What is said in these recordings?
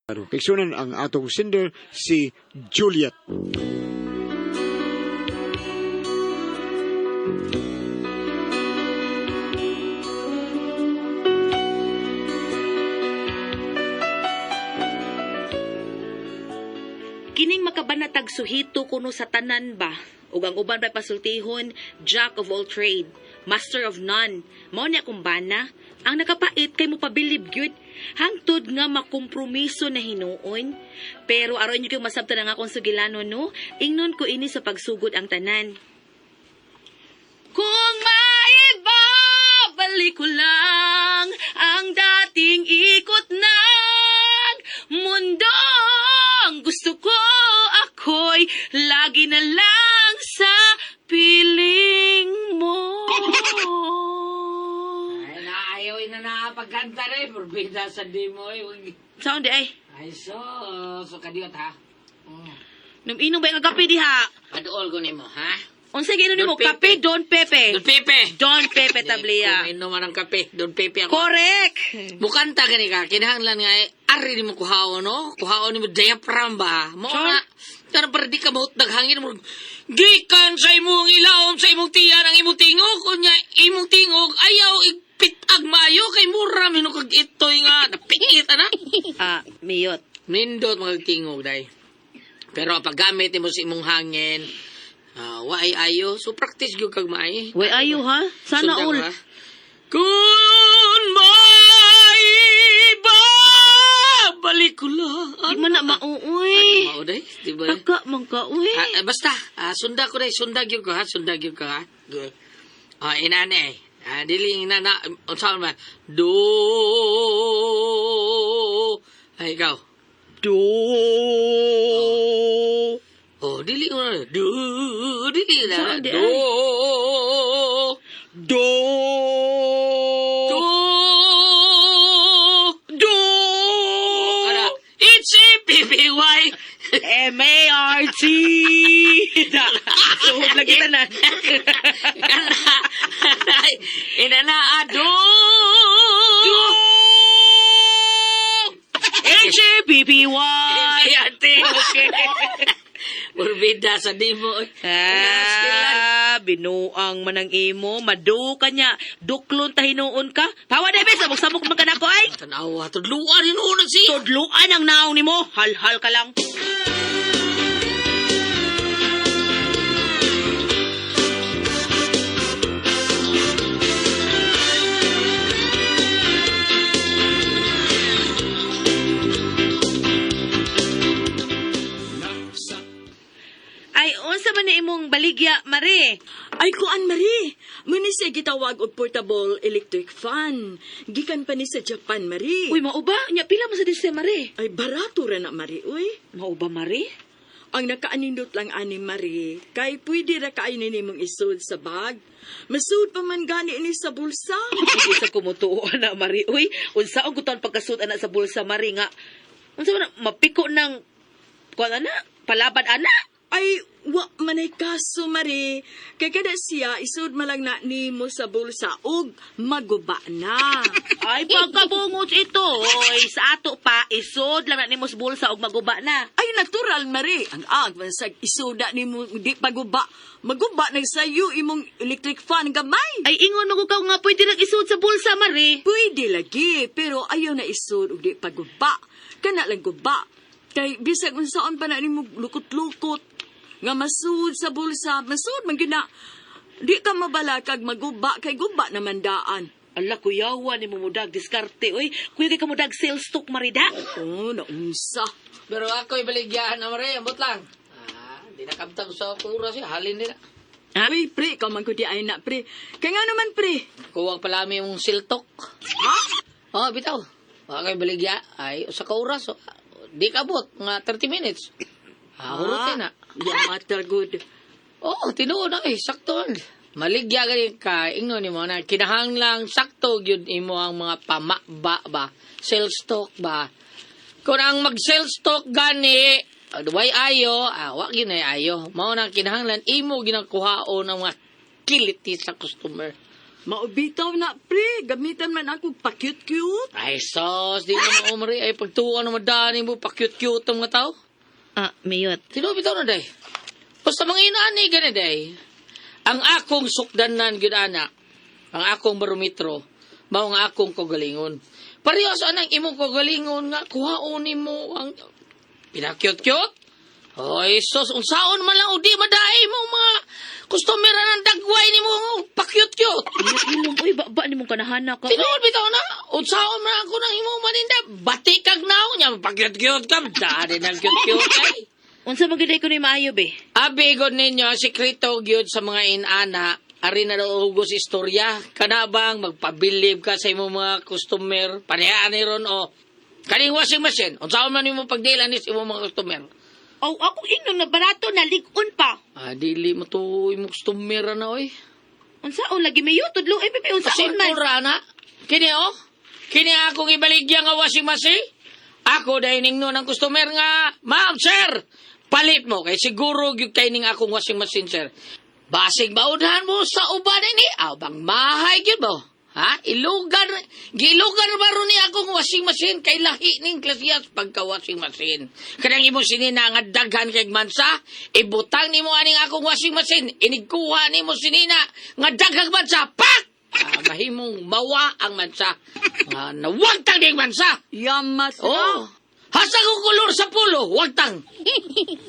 Kaigsunan ang atong sender si Juliet. Kining makabanatag suhito kuno sa tanan ba? Ug ang uban pa pasultihon, jack of all trade, master of none. Mao ni akong bana. Ang nakapait kay mopabilib gyud. Hangtod nga makompromiso na hinuon. Pero aron inyo kayong masabtan ang akong sugilano no, ingnon ko ini sa pagsugod ang tanan. Kung maibabalik ko lang ang dating ikot ng mundo, ang gusto ko ako'y lagi na lang sa piling mo. Ay, naayaw na nakapagkanta rin. Purbida sa di mo eh. Saan di ay? Ay, so kadiyot ha. Nung inom ba yung kape diha? Paduol ko nimo, ha? Unsa giinom nimo? Don Pepe. Kape Don Pepe. Don Pepe! Don Pepe Tablea. Kung inom man ang kape, Don Pepe ako. Correct. Mukanta gani ka, kinahanglan nga eh, ari nimo kuhaon, no? Kuhaon nimo diaphragm ba? Mo Sure. na, kanang para di ka mahutdag hangin mo. Gikan sa imong ilawom, sa imong tiyan, ang imong tingog, unya, imong tingog, ayaw igpitag maayo kay mura minukag itoy nga, napingit, ana. Ah, miyot. Nindot mga tingog day. Pero paggamit nimo sa imong hangin, waay ayo, so practice gyud kag maay. Way ayo ha? Sana Sundan all. ka. Kung may iba, balik ko lang. Di man na mauoy. Ano mao day? Di ba? Taka man ka, uy. Basta, sunda ko day, sunda gyud ko ha, sunda gyud ko ha. Good. Inani eh. Dili inana, unsa man ba? Do. Ay, ikaw. Do. Oh, dili ko na. Do, dili na. Saan di Do. Do. Do. Do. Ara, it's a P P Y. M-A-R-T. Suhod lagi tanan. Kana. Inana ado. Do. H-A-P-P-Y. Ate. Okay. Morbida sa dimo. Ah, binuang man ang imo, madu ka niya, duklon ta hinuon ka. Tawa na bes, samok-samok man ka nako ay. Tanawa, tudluan hinuon siya. Tudluan ang naong nimo, halhal ka lang. Ay, unsa man ni imong baligya, Mari? Ay, kuan Marie, muni siya gitawag og portable electric fan. Gikan pa ni sa Japan, Marie. Uy, mao ba? Nya pila man sa dise, Mari? Ay, barato ra na, Marie, uy. Mao ba, Mari? Ang nakaanindot lang ani, Marie, kay pwede ra kaayo ni nimong isod sa bag. Masud pa man gani ni sa bulsa. Hindi sa kumutuo na Mari. Uy, unsa ang guton pagkasuot ana sa bulsa Mari nga. Unsa man na, mapiko ng kuan ana, palabad ana. Ay, wa manay kaso, Marie. Kay kada siya, isod malang na nimo sa bulsa ug maguba na. Ay, pagkabungot ito. Oy, sa ato pa isod lang na nimo sa bulsa ug maguba na. Ay, natural, Marie. Ang ag, mansag isuda nimo di paguba. Maguba na sayo imong electric fan gamay. Ay, ingon mo ka nga pwede lang isod sa bulsa Mari. Pwede lagi, pero ayaw na isod ug di paguba. Kana lang guba. Kay bisag unsaon pa na nimo lukot-lukot nga masud sa bulsa, masud man gyud na. Di ka mabalakag maguba kay guba naman daan. Ala, kuyawa ni mudag diskarte oy. Kuya kay kamudag sales stock Marida. Oh, naunsa. Pero ako'y baligyahan na Maria, ambot lang. Di nakamtang sa kura siya, halin nila. Ha? Uy, pre, ikaw man ko di ay na, pre. Kay nga naman, pre. Kuwang palami yung siltok. Ha? Oh, bitaw. Ako'y baligya, ay, sa kauras, oh, di kabot, mga 30 minutes. Hurutin na. Yeah, matter good. Oo, tinuod na eh, sakto. Maligya gani ka, ingnon nimo na kinahanglang sakto gyud imo ang mga pamaba ba, sales talk ba. Kung ang mag sales talk gani, way ayo, wa gyud na ayo. Mao na kinahanglan imo ginakuhaon ang mga kiliti sa customer. Maubitaw na, pre. Gamitan man ako pa-cute-cute. Ay, sos, di mo na umari. Ay, pagtuwa na madani mo, pa-cute-cute ang mga tao. Ah, miyot. Tinuod bitaw na, day. Basta mga inaani, gani, day. Ang akong sukdanan, gyud ana, ang akong barometro, mao nga akong kagalingon. Pareho sa anang imong kagalingon nga, kuhaon nimo ang pina-cute-cute. Hoy, sos, unsaon man lang, o di madaay mo mga customer ng dagway nimo, pa-cute-cute. Miyot ilong, uy, ba, ba, ni mong kanahana ka. Tinuod bitaw na, unsaon man ako ng imong maninda, bati kag naon niya, pa-cute-cute ka, dali ng cute-cute ay. Unsa man gyud ko ni maayo be? Abi god ninyo, sikreto gyud sa mga inana, ari na daw ugos istorya. Kana bang magpabilib ka sa imong mga customer, pareha ni ron o kaning washing machine, unsaon man nimo pagdila ni sa imong mga customer? Aw, ako ingnon na barato na lig-on pa. Ah, dili mo to imong customer na oy. Unsaon lagi mayo tudlo eh bebe unsaon man. Simple ra na. Kini oh. Kini akong ibaligya nga washing machine. Ako dahil ningno ng customer nga, "Ma'am, sir, palit mo kay siguro gyud kay ning akong washing machine, sir." Basig maunhan mo sa uban ini, aw bang mahay gyud mo. Ha? Ilugan, gilugan ba ron ni akong washing machine kay lahi ning klasiyas pagka washing machine. Kanang imong sinina nga daghan kay mansa, ibutang nimo aning akong washing machine, inigkuha nimo sinina nga daghang mansa, pak! Ah, mahimong mawa ang mansa. Ah, nawagtang ding mansa. Yamas Oh. Hasa kong kolor sa pulo, wagtang.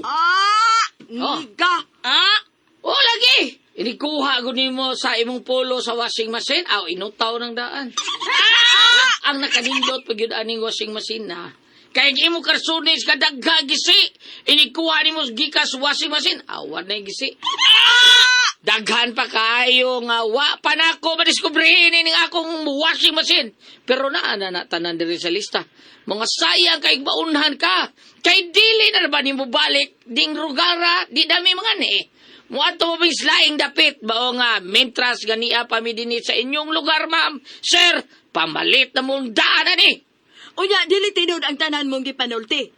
Ah! Oh. Niga! Ah, Oh, lagi. Inikuha ko nimo sa imong polo sa washing machine. Aw, inutaw ng daan. Ah! Ang nakanindot pag yun aning washing machine na. Kaya ang imong karsunis kadagha gisi. Inikuha nimo gikas washing machine. Awan na yung gisi. Daghan pa kaayo nga wa pa nako madiskubrihin ning akong washing machine. Pero naa na na tanan diri sa lista. Mga sayang kay baunhan ka. Kay dili na ba nimo balik ding rugara di dami mga ni. Muadto mo bing laing dapit bao nga mentras gania pa mi dinhi sa inyong lugar ma'am. Sir, pamalit na mong daan ani. Unya, dili tinuod ang tanan mong gipanulti.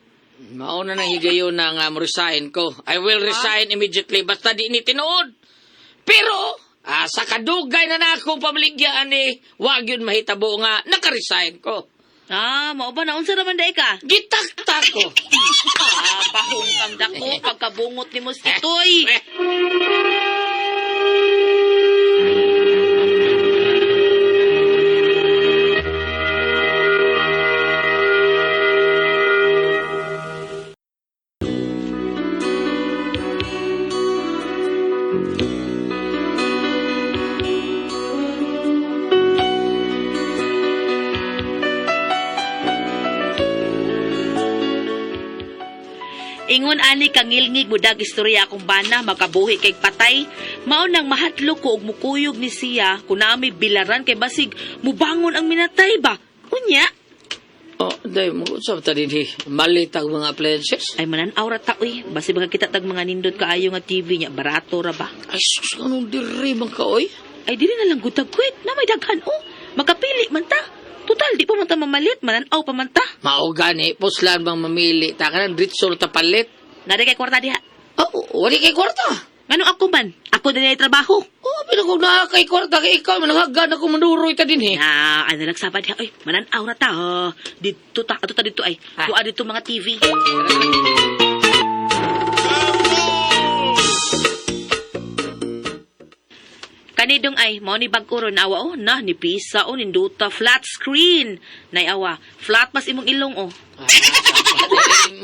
Mauna na higayon na nga mo-resign ko. I will resign immediately basta di ni tinuod. Pero sa kadugay na na akong pamaligyaan ni, wag yun mahitabo nga naka-resign ko. ah, mao ba na unsa naman day ka? Gitaktak ko. Ah, pahong kang dako pagkabungot nimo si Toy. Eh, Ingon ani kangilngig mudag istorya akong bana makabuhi kay patay. Mao nang mahadlok ko og mukuyog ni siya kun naa may bilaran kay basig mubangon ang minatay ba. Unya Oh, day mo sa ta dinhi. Malit ang mga appliances. ay manan-aw ra ta uy. Basi makakita tag mga nindot kaayo nga TV nya barato ra ba. Ay sus, anong diri man ka oy? Ay dili na lang gud tag kwit na may daghan oh. Makapili man ta. Total di pa man ta mamalit, manan-aw pa man ta. Mao gani puslan bang mamili ta kanan dritso ta palit. Nari kay kwarta diha. Oh, wali kay kwarta. Ngano ako man? Ako din ay trabaho. Oh, pero kung naa kay kwarta kay ikaw mananghagan ako manuroy ta dinhi. Na, ano lang saba diha oy, manan-aw ra ta. Oh. Dito ta, ato ta dito ay. Ah. Kuha dito mga TV. Kanidong ay, mao ni bag-o ron awa oh, na ni pisa oh, ninduta flat screen. Nay awa, flat mas imong ilong oh.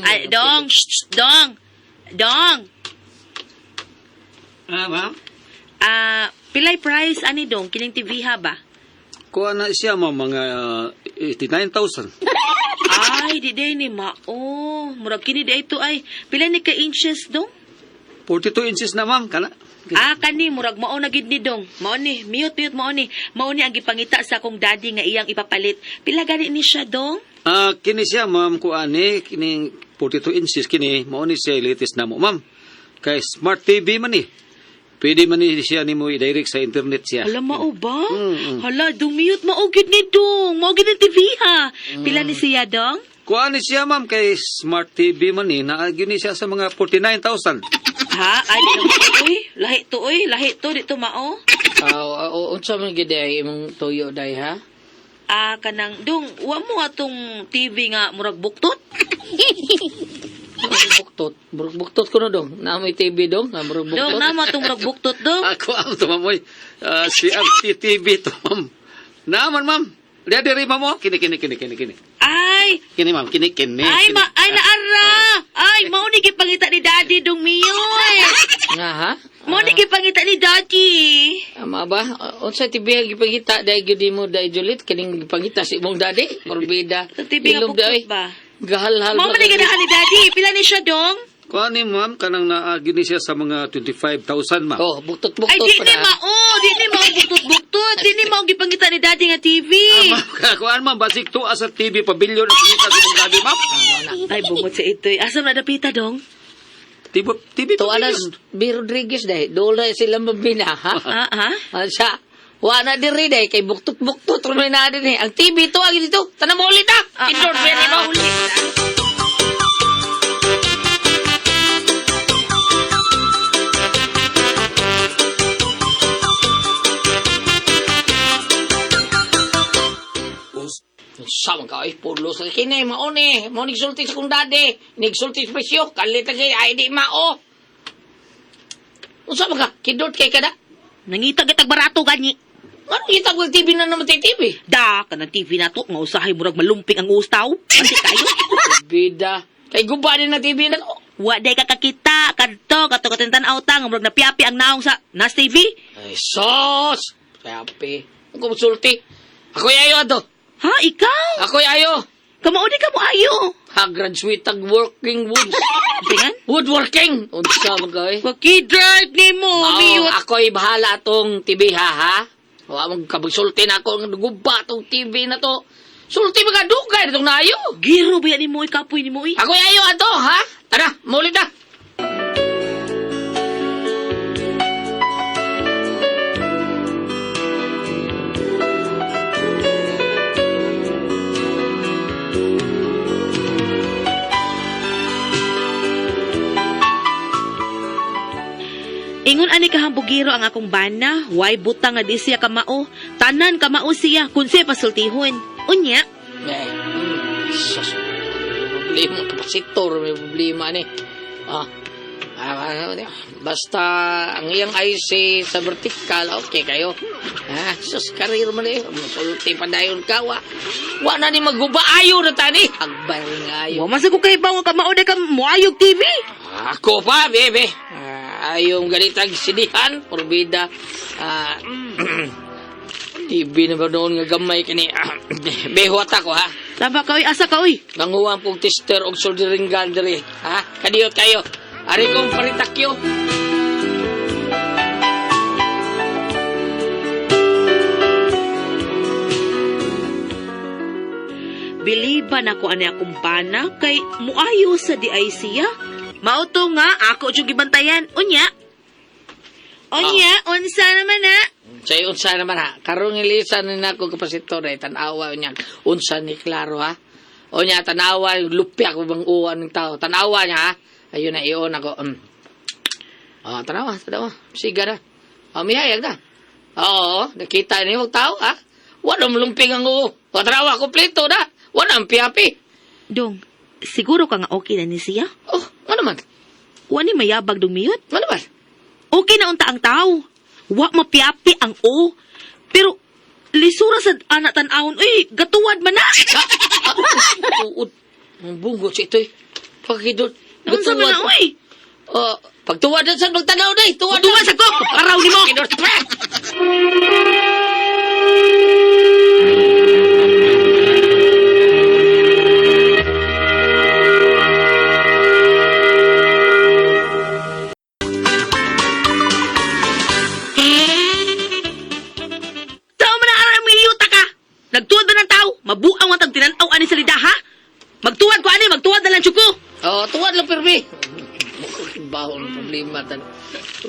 Ay, dong, shh, dong. Dong. Ah, ma'am? Ah, pilay price ani dong kining TV ha ba? Kuha na siya, ma'am, mga 89,000. Ay, di day ni mao. Murag kini di ito ay. Pila ni ka inches dong? 42 inches na, ma'am. Kana? Ah, kani murag mao na gid ni dong. Mao ni, mute mute mao ni. Mao ni ang gipangita sa akong daddy nga iyang ipapalit. Pila gani ni siya dong? Ah, kini siya, ma'am, kuha ni, kining 42 inches, kini, mao ni siya latest na mo, ma'am. Kay Smart TV man ni. Pwede man ni siya nimo i-direct sa internet siya. Hala mao ba? Mm, mm. Hala, dumiyot mao gid ni dong. Mao gid ni TV ha. Pila ni siya dong? Kuha ni siya, ma'am, kay Smart TV man ni, naagyo ni siya sa mga 49,000. Ha? Ay, di na mao, uy. Lahi to, uy. Lahi to, dito mao. Unsa man gid ay imong tuyo day ha? Ah, kanang dong, wa mo atong TV nga murag buktot? Murag buktot. Murag buktot kuno dong. Naa mo'y TV dong, nga murag Dong, buktot. na mo atong murag buktot dong. Ako ang to, ma'am. Oy. Ah, CRT TV to, ma'am. Naman, ma'am. Diya diri, ma'am. Oh. Kini, kini, kini, kini, kini. Ay, Kini, ma'am. Kini, kini. ay kini. ma, ay naara. Ay, mao ni gipangita ni Daddy dong Mio. Nga ha? Mao ni gipangita ni Daddy. Ama ba? Unsa TV ang gipangita day gyud mo day Juliet kining gipangita sa imong daddy? Morbida. Sa TV nga Ilom buktot day. ba? Gahalhal Mao ba man ni ganahan ni Daddy. Pila ni siya dong? Kuha ni, ma'am, kanang naagi ni siya sa mga 25,000, ma'am. Oh, buktot-buktot Ay, di pa ni na. mao, di ni mao buktot-buktot. Di ni mao gipangita ni Daddy nga TV. Ah, ma'am, kuhaan, ma'am. Basig to sa TV pavilion ang kita sa imong daddy, ma'am. Ay, bungot sa itoy. Asa man na dapita dong? TV, TV To anas pavilion. B. Rodriguez day. Dool na sila mabina ha. Ah, ha? Sa wa na diri day kay buktot-buktot rumay na din eh. Ang TV to ang dito. Tanan mo ulit ha. Endorse yan mo. Sama ka ay pulo sa kini mao ni mao nigsulti sa kong daddy nigsulti sa presyo kalit kay ay di mao. Unsa man ka kidot kay kada? Nangita gitag barato gani. Ngano kita ko TV na naman tay TV? Da, kanang TV na to, nga usahay murag malumping ang ustaw. Anti kayo. Bida. Kay guba din na TV na to. Wa day ka kakita, kadto, kadto katintan-aw ta, nga murag napiapi ang naong sa Nas TV. Ay, sos! Sabi. Ang kumonsulti. Ako'y ayo ato. Ha, ikaw? Ako'y ayo. Kamao di ka mo ayo. Ha, graduate ag working woods. Tingan? Woodworking! Unsa man ka eh. Waki-drive ni mo, Mao, miyot. ako'y bahala atong TV ha, ha? Wa mong kabagsulti na ako ang guba atong TV na to. Sulti mga dugay itong naayo. Giro ba yan ni mo, ikapoy ni mo, eh? Ako'y ayo ato, ha? Tara, mulit na. Ingon ani kahambugiro ang akong bana, way butang nga di siya kamao. Tanan kamao siya, kun siya pasultihon. Unya, Eh, sus, may problema, kapasitor, may problema ni. Ah, ah, ano, basta ang iyang IC sa vertical, okay kayo. Ah, sus, karir man eh. Masulti pa dayon ka, wa. Wa na ni maguba ayo na tani. Agbay nga ayo. wa man sa ko kay nga kamao di ka moayog TV. Ako pa, bebe. Ah, ayong ganitag sidihan, porbida. Ah, TV na ba noon nga gamay kini? Ah, Behuat ako, ha? Tama ka oy, asa ka oy? Nanguha kong tester og soldering gun diri. Ha? Kadiyot kayo. Ari kong paritakyo. Biliban ako ani akong bana kay muayo sa di ay siya. Mao to nga ako jud gibantayan. Unya. Unya, unsa naman na? Say unsa naman ha. Karong ilisan ni nako kapasitor ay tan-awa niya. Unsa ni klaro ha. O niya tanawa lupya ko bang uwan ng tao. Tanawa niya ha. Ayun na iyon ako. Oh, tanawa, tanawa. Siga na. Oh, mihayag na. Oo, nakita ni mo tao ha. Wala malumping ang uo. O tanawa, kompleto na. Wala ang piapi. Dong, siguro ka nga okay na ni siya? Oh, ano man? Wa ni mayabag dong miyot? Ano man? Okay na unta ang tao. Wa mapiapi ang o. Pero lisura sa anak tan-awon, uy, gatuwad man na. Tuod. Ang bunggo sa ito'y. Pagkidot. Unsa man na, uy? Oh, pagtuwad na sa magtanaw na eh. Tuwad Tuwad sa ko, paraw nimo. Pagkidot. Tao man na aral ang miyuta ka. Nagtuwad ba ng tao? Mabuang watag tinanaw ani sa lida, ha? Magtuwad ko ani, magtuwad na lang tsuko. Oh, tuwad lang pirmi. Baho ng problema tan.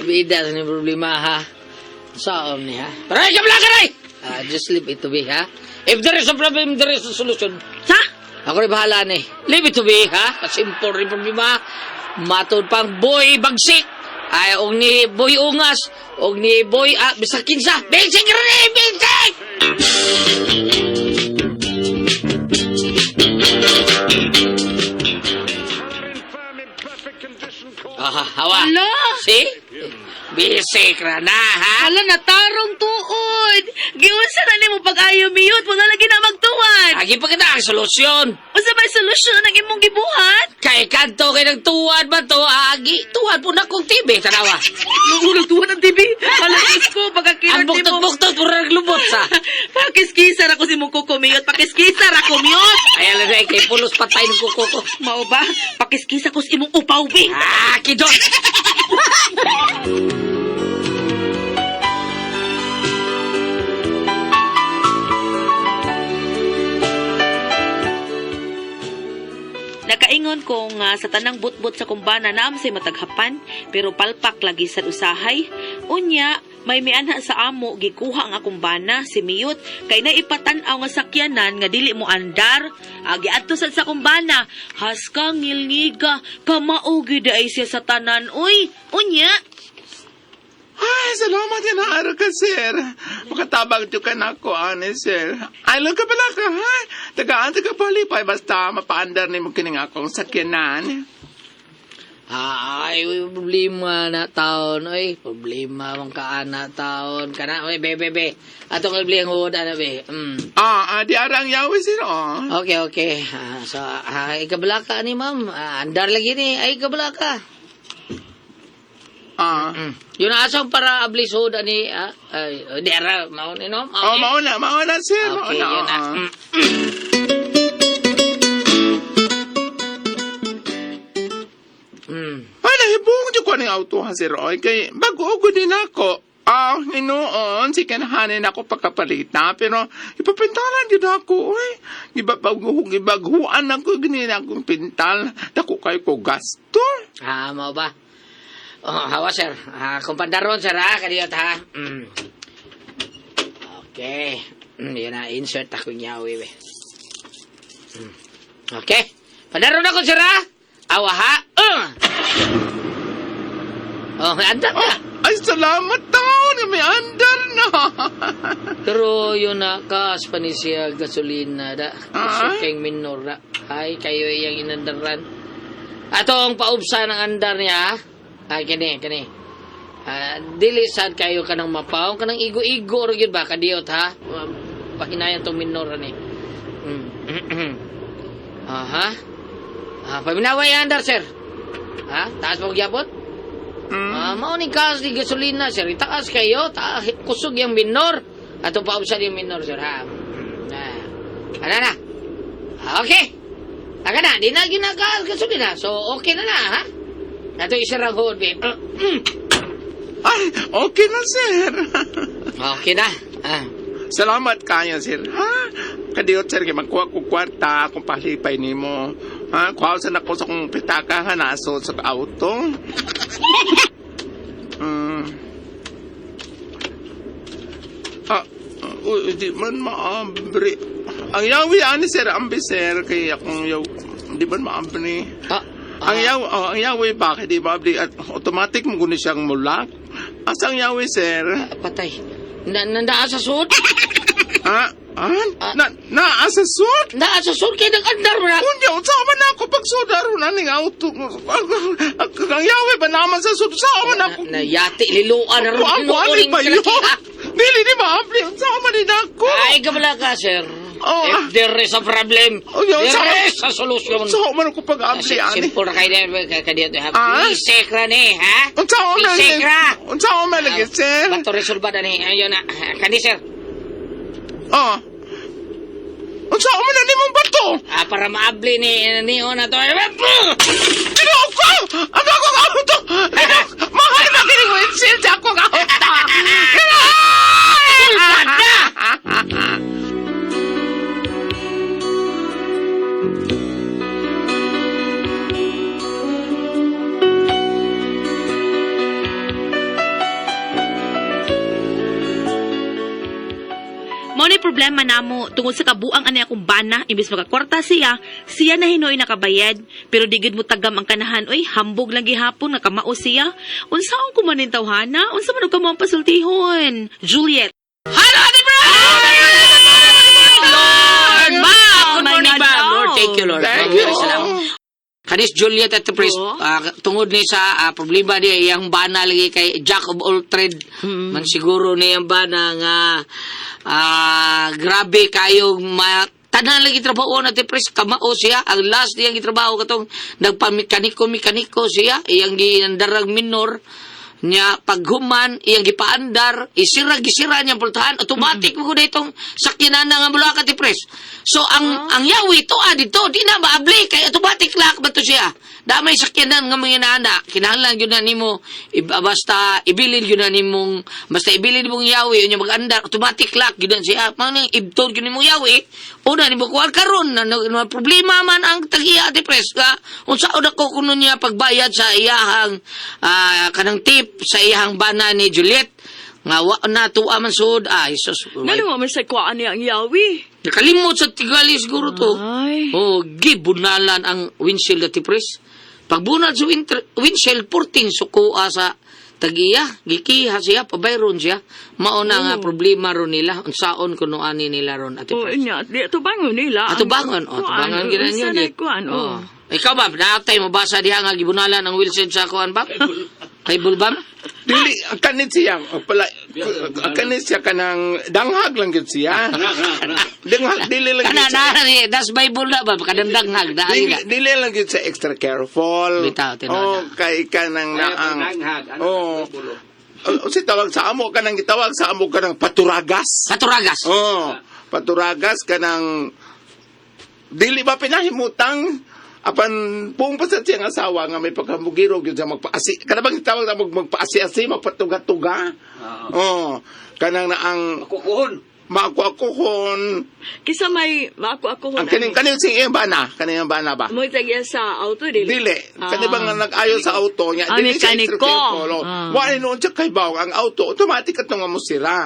Bida sa ni problema ha. Saan ni ha? Paray ka ka ray! Ah, just leave it to be ha. If there is a problem, there is a solution. Sa? Ako rin bahala ni. Leave it to be ha. Kasimple rin problema. Matod pang boy bagsik. Ay, og ni Boy Ungas, og ni Boy, ah, bisag kinsa. Basic rin eh, basic! Ah, hawa. Ala! See? Basic ra na, ha? Hala, natarong tuod. Giunsa na nimo pag-ayo miyot, wala lagi na magtuwad. Agi pa kita ang solusyon. Unsa may solusyon ang imong gibuhat? Kay kanto kay nagtuwad ba to, agi, tuwad po na kong TV, tanawa. Luulog tuwad ang TV. Hala, Diyos ko, Ang pagkakiran mo. buktot-buktot, puro naglubot sa. Pakiskisar ako si mong kuko, miyot. Pakiskisar ako, miyot. Ay, alam na, kay pulos patay ng kuko ko. Mao ba? Pakiskisa ko sa imong upaw, be. Ah, kidot! Nakaingon ko nga sa tanang butbot sa kumbana naam say mataghapan, pero palpak lagi sa usahay. Unya, may mianha sa amo gikuha ang akong bana si Miyot kay naipatan-aw nga sakyanan nga dili mo andar. Agi adto sad sa kumbana, haska ngilngiga, kamao gyud ay siya sa tanan. Uy, unya. Ay, salamat yan araw ka, sir. Makatabang ka na ako, ani, sir. Ay, lang ka pala ka, ha? Tagaan ka palipay, basta mapaandar ni mo kining akong sakyanan. Ay, uy, problema na taon, oy. Problema mong kaana taon. Kana, oy, be, be, be. Atong ibli ang huod, ano, be. Mm. Ah, ah, di arang yawi, sir, oh. Okay, okay. Ah, so, ah, ikabala ka ni ma'am. Ah, andar lagi ni. Ay, ikabala ka. Ah. Mm. Yun ang asang para abli suod ani ah, ay, di ara maon ni no. Oh, mauna, mauna, sir, Okay, mauna. yun na. oh, ah. Mm. Mm. Ay, nahibong di ko ng auto, ha, sir, oy. Kay, bago ko din ako. Ah, hinuon, si kanahanin ako pagkapalita, pero ipapintalan din ako, oy. Gibaghuan ako, ganyan akong pintal. Dako kayo ko gasto. Ah, mao ba? Oh, hawa sir. Ah, kung pandaron sir ha, kadiyot ha. Mm. Okay. Mm, yun na insert ako niya we. Mm. Okay. Pandaron ako sir ha. Awa ha. Oh, andar na. Ay, salamat taon, may andar na. Pero yun na, kaas pa ni siya gasolina da. Ah? Kusog minor da. Ay, kayo iyang inandaran. Ato ang paubsa ng andar niya. Ay, kini, kini. Ah, dili sad kayo kanang mapaw, kanang igo-igo or yun ba, kadiyot ha? Pahinayan tong minor ni. Mm. Aha. Ah, paminaway ang andar, sir. Ha? Taas pa gyapon? Mm. Ah, mao ni gas ni gasolina sir. Itaas kayo, ta kusog yung minor. Ato paubsan yung minor sir ha. Na. Ana na. Ah, okay. Aga na, di na ginagas gasolina. So okay na na ha. Ato isarang hood babe. Mm. Ay, okay na, sir. Okay na. Ah. Salamat kayo, sir. Ha? Kadiyot, sir, kay magkuha ko kwarta akong palipay nimo. Ha? Kuha sa nako sa kong pitaka, ha? Naso sa auto. Mm. Ah, uy, di man maabre. Ang yawi, ani, sir, ambi, sir, kay akong yaw, di man maabre. Ah, Ang yaw, oh, ang yawi, bakit di maabre? At automatic mo guni siyang mulak. Asang yawi, sir? Patay. Na nandaa sa sud? Ah, ah, na, na, asa suot? Naa sa sud kay nag-andar mo na. Unya, unsa man ako pagsudaro na ning auto. Ang yawi ba naman sa sud? Sa man ako. Na, yati liluan na Wa ron. ako ani ba yun? Dili ni maapli, unsa man din ako? Ay, kabala ka, sir. Oh, ah. If there is a problem, Oh, yun, there sa- is a solution. Unsa man ako pag-apli ani? Simple ra kayo na kadiyo ha. Ah? Bisek ra ni, ha? Unsa man Bisek ra. Unsa man lagi, sir? Bato resolba na ni. Ayun na. Kani, sir. Ah. Unsa man na nimong bato? Ah, para maabli ni ni na to. Ginoo ko! Ang akong auto! Mahal na kining windshield sa akong auto! Sulbad na! Mao ni problema namo tungod sa kabuang ani akong bana, imbis makakwarta siya, siya na hinoy nakabayad. Pero di gid mo tagam ang kanahan, oy, hambog lang gihapon nga kamao siya. Unsaon ko man ning tawhana? Unsa man og kamo ang pasultihon? Juliet. Hello, Ate Brad! Lord, Ma'am! Good My morning, God, ma'am. Lord, no. thank you, Lord. Thank Maraming you. Salamat. Kanis Juliet at the priest, Oo. tungod ni sa problema niya, iyang bana lagi kay Jack of all trade. Man siguro niyang bana nga grabe kayong tanan lagi trabaho na priest, kamao siya. Ang last niyang gitrabaho katong nagpamikaniko-mekaniko siya, iyang ginandarag minor niya paghuman iyang gipaandar isira gisira niyang pultahan automatic mo gud itong sakyanan nga mula ka ti pres. So ang yawi to dito di na maabli kay automatic lock ba to siya. Damay sakyanan nga mga inaana kinahanglan gyud na nimo basta ibilin gyud na nimong basta ibilin nimong yawi unya mag-andar automatic lock gyud na siya. Mao ning ibton gyud nimong yawi una nimo kuan karon na problema man ang tag-iya ti pres nga unsaon ako kuno niya pagbayad sa iyahang kanang tip sa iyahang bana ni Juliet nga wa na tuwa man sud ay sus. Ngano man sa kuan niya ang yawi? Nakalimot sa tigali siguro to. Ay. Oh, gibunalan ang windshield at pres. Pagbunal sa windshield 14 sukoa sa tagiya, gikiha siya, pabayron siya. Mao na nga problema ron nila, unsaon kuno ani nila ron ate Oh, pres. nya, di tubangon nila. Ato bangon, oh, tubangon ginan Unsa yun. na eh. kuan, oh. Oh. Ikaw ba, naatay mo basa diha nga gibunalan ang windshield sa kuan ba? Kay Bulbam? Dili, ang kanit siya, oh, pala, ang kanit siya kanang, danghag lang yun siya. Danghag, dili lang Kana yun siya. na ni das Bible na ba kadandang hag na ay Dili, na. dili lang yun siya extra careful. Bitaw, tinuod Oh, na. kay kanang Kaya naang. pagdanghag, ano Oh. ang Bible? Oh, si tawag sa amo kanang gitawag sa amo kanang paturagas. Katuragas. Oh, paturagas kanang dili ba pinahimutang apan buong pa sa siyang asawa nga may pagkamugiro gyud siya magpaasi kana bang tawag na magpaasi-asi magpatuga-tuga. Oh, kanang na ang Makukuhon. makuakuhon Kisa may maako ako ang kaning kaning sing iyang bana, kaning iyang bana ba? Mo tagya sa auto dili. Dili. Kani bang nga nag-ayo sa auto niya, Ah, dili siya extra mekaniko. careful. Oh. Ah. Wa ni noon siya kay baw ang auto, automatic atong nga mo sira.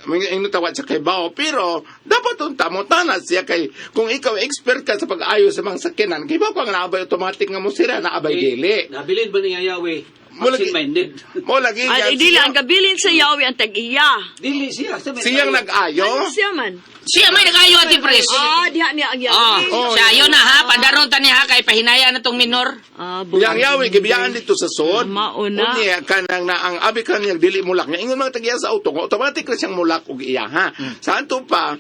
Mga ingno tawad sa kay baw, pero dapat unta mo tanas siya kay kung ikaw expert ka sa pag-ayo sa mga sakyanan, kay baw ka nga naabay automatic nga mo sira, naabay dili. Nabilin ba niya Yahweh? Mo lagi- Absent-minded. Mo lagi Ay, dili ang gabilin sa yawi ang tag-iya. Dili siya. Sa may- Siyang nag-ayo. Ano siya man? Siya may nagayo ati pres. Ah, diha niya ang Oh, yawi. Oh, siya yun na ha, padaron tani ha kay pahinaya na tong minor. Ah, Yang yawi gibiyaan dito sa sod. Mauna. Unya kanang na ang abi kanang dili mulak. Nga ingon mga tagiya sa auto, nga automatic ra siyang mulak og iya ha. Sa anto pa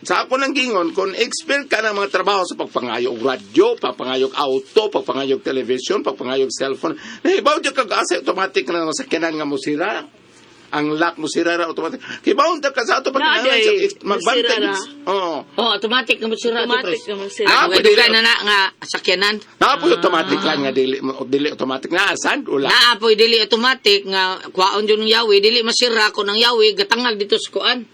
sa ako nang gingon, kung expert ka ng mga trabaho sa pagpangayo og radyo, pagpangayo og auto, pagpangayo og television, pagpangayo og cellphone, nahibaw jud kag asa automatic na nga sakyanan nga musira. Ang lock mo sira ra automatic. Kay baon ta ka sa auto pag Na, kinahanglan day, siya, magbantay. musira ra. Oo. Oh, automatic na mo sira ati Automatic pres. na mo sira. Ah, Ah, pwede pwede. ka na na nga sakyanan. Napoy automatic lang nga dili automatic na asan ula. Naa po'y dili automatic nga kuwaon jud ng yawi, dili masira ko ng yawi gatangag dito sa kuan.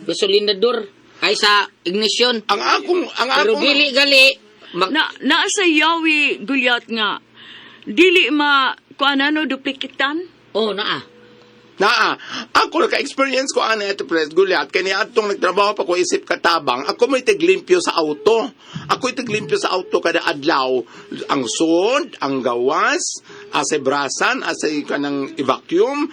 Gasolinador ay sa ignition. Ang akong ang Pero akong dili gali mag, Na naa sa yawi gulyat nga dili ma kuan ano duplikitan. oh naa. Naa, ako naka-experience ko ana ito pres gulyat kay niadtong nagtrabaho pa ko isip katabang. Ako may tiglimpyo sa auto. Ako tiglimpyo sa auto kada adlaw. Ang sod, ang gawas, asay brasan, asay kanang vacuum,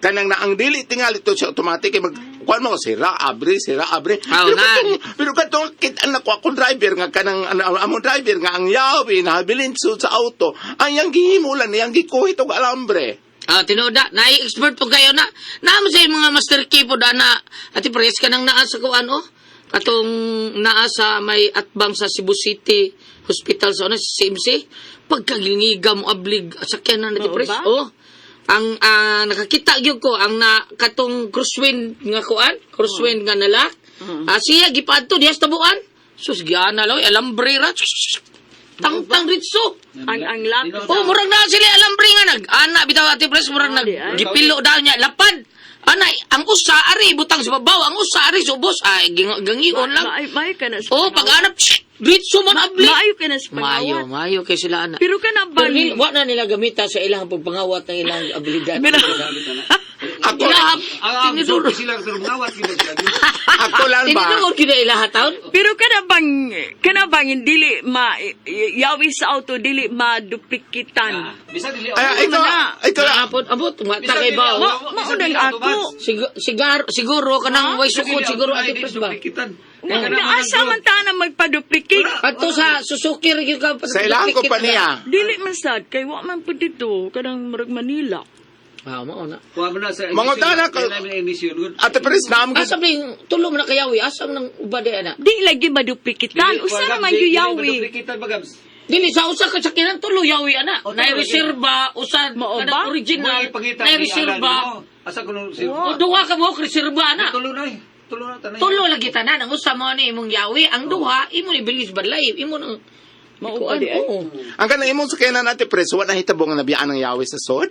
kanang naang dili tingali to siya automatic kay mag kuan mo sira abre sira abre. Aw, pero na. katong pero katong kit anak ko akong driver nga kanang among driver nga ang yawi nabilin sud sa auto. Ang yang gihimo lang niyang gikuhit og alambre. Ah, tinuod na. Nai-expert po kayo na. Naamo sa mga master key po na ati pres ka nang naa sa kuan oh. Katong naa sa may atbang sa Cebu City Hospital sa ano sa CMC. Pagkagilingiga mo ablig sakyanan ati Oo pres. ba? Oh. Ang nakakita gyud ko ang na katong crosswind nga kuan, crosswind nga nalak. Ah, siya gipaadto diha sa tabuan. Sus giana loy alambre ra. Tangtang ritso. Ang lock. Oh, murag na sila alambre nga nag ana bitaw ati pres murag nag Ah, di ay. gipilo daw niya lapad. Ana ang usa ari butang sa babaw, ang usa ari sa ubos ay gangion lang. Maayo ka na sa Oh, pag anap ritso man abli. Maayo ka na sa Mayo, pangawat. mayo kay sila ana. Pero ka na Pero ba wa na nila gamita sa ilang pagpangawat ng ilang abilidad. Pero Ako Ako, Ilaha Ang tinidor. sila pero mangawat gid sila. ako lang ba? Tinidor gyud na ilaha taon. Pero kana bang dili ma yawi sa auto dili maduplikitan. Bisa dili Ay, ikaw, ikaw, Naapot abot mata kay ba. Mao nang ako. Siguro siguro kanang way sukod siguro ati pres ba. Naasa man ta na magpa-duplicate. Kadto sa Suzuki ra gyud ka sa ilang kompanya. Dili man sad kay wa man pud dito kanang murag Manila. Ah, mao na. Kuha mo na sa Mga tana ko- Ate Pres, naam Asa man yung tulo man na kayawi, asa man ang uba di ana. Di lagi maduplikitan. Usa na man yung yawi. Duplikitan ba Gabs? Dili sa usa ka sakyanan tulo yawi ana. O, tulo, Nay reserba usa Mao kanang ba? original, Mo nay reserba. Asa kuno si O duha ka mo reserba ana. Tulo na eh. Tulo na tanan. Tulo lagi tanan ang usa mo ni imong yawi, ang duha imo ni bilis badlay, imo nang Mao Ikuan, ba di ay? oo. Ang kanang imong sakyanan, Ate Pres, wa nahitabo nga nabiyaan ang yawi sa sod?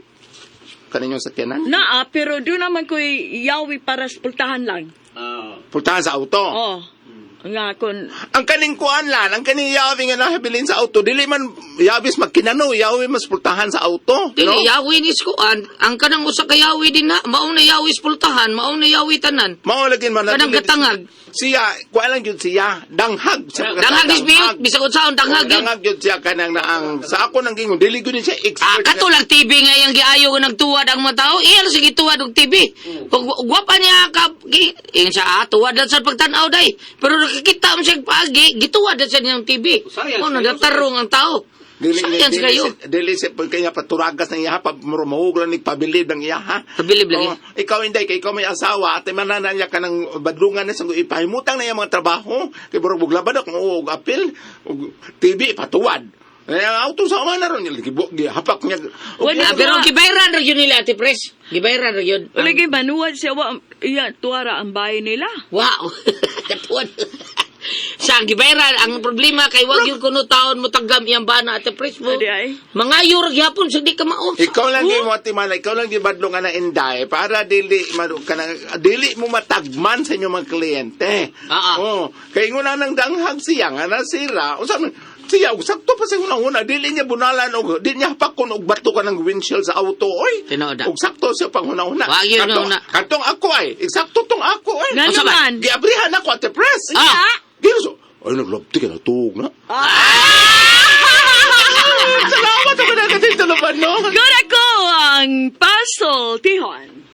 Kanin yung sakyanan? Naa pero do naman ko'y yawi para sa pultahan lang. Ah. Pultahan sa auto. Oh. Nga kon Ang kaning kuan lan, ang kaning yawi nga nahabilin sa auto, dili man yawis magkinano, yawi mas pultahan sa auto. Dili No? yawi ni skuan, ang kanang usa ka yawi din na, mao na yawi sa pultahan, mao na yawi tanan. Mao lagi man Kanang gatangag. Siya, kuan lang gyud siya, danghag. Sa Danghag is mute, bisag unsaon danghag gyud. Danghag gyud siya kanang naang sa ako nang gingon, dili gyud ni siya Ah, expert. kato lang TV nga iyang giayo nga nagtuwad ang mga tao, iya lang sige tuwad og TV. Ug gwapa niya ka gi, ingon siya ah, tuwad lang sa pagtan-aw day. Pero nakakita mo siya paagi, gituwad lang sa niyang TV. Sayang, Mo sayang, nagatarong ang tao. Dili Sayang dili, kayo. Dili siya pag kanya paturagas ng iya pa mahug lang ni pabilib ng iya ha. Pabilib lagi. Oo, ikaw hindi kay ikaw may asawa at manana niya ka ng badlungan na sa ipahimutang na iya mga trabaho kay burog buglabad kung og apil og TV patuwad. Eh, auto sa ama na ron hapak niya. Wala Ah, pero gibayran ra yun nila Ate Pres. Gibayran ra yun. Wala kay manuwad siya wa iya tuwara ang bahay nila. Wow. Katuan. Sa gibayran ang problema kay wag yun kuno taon mo tagam iyang bana Ate Pres mo. Adi ay. Mangayo ra gyapon sa di ka mao. Ikaw lang di mo ati mana, ikaw lang di badlong nga na inday para dili maro ka na- dili mo matagman sa inyong mga kliyente. Ah, ah. Oh, kay nguna nang danghag siya nga nasira. Unsa man siya og sakto pa sa una-una dili niya bunalan og di niya hapakon og bato ka ng windshield sa auto oy. Tinuod na. Og sakto siya pang una-una. Wa, yun Katong- una. Katong ako ay, eksakto tong ako ay. Ngano Unsa ba? man? Giabrihan ako ate press. Ah. Gino ay naglabti ka na tuog na. Salamat ako na kasi tuluban no. Good ako ang puzzle tihon.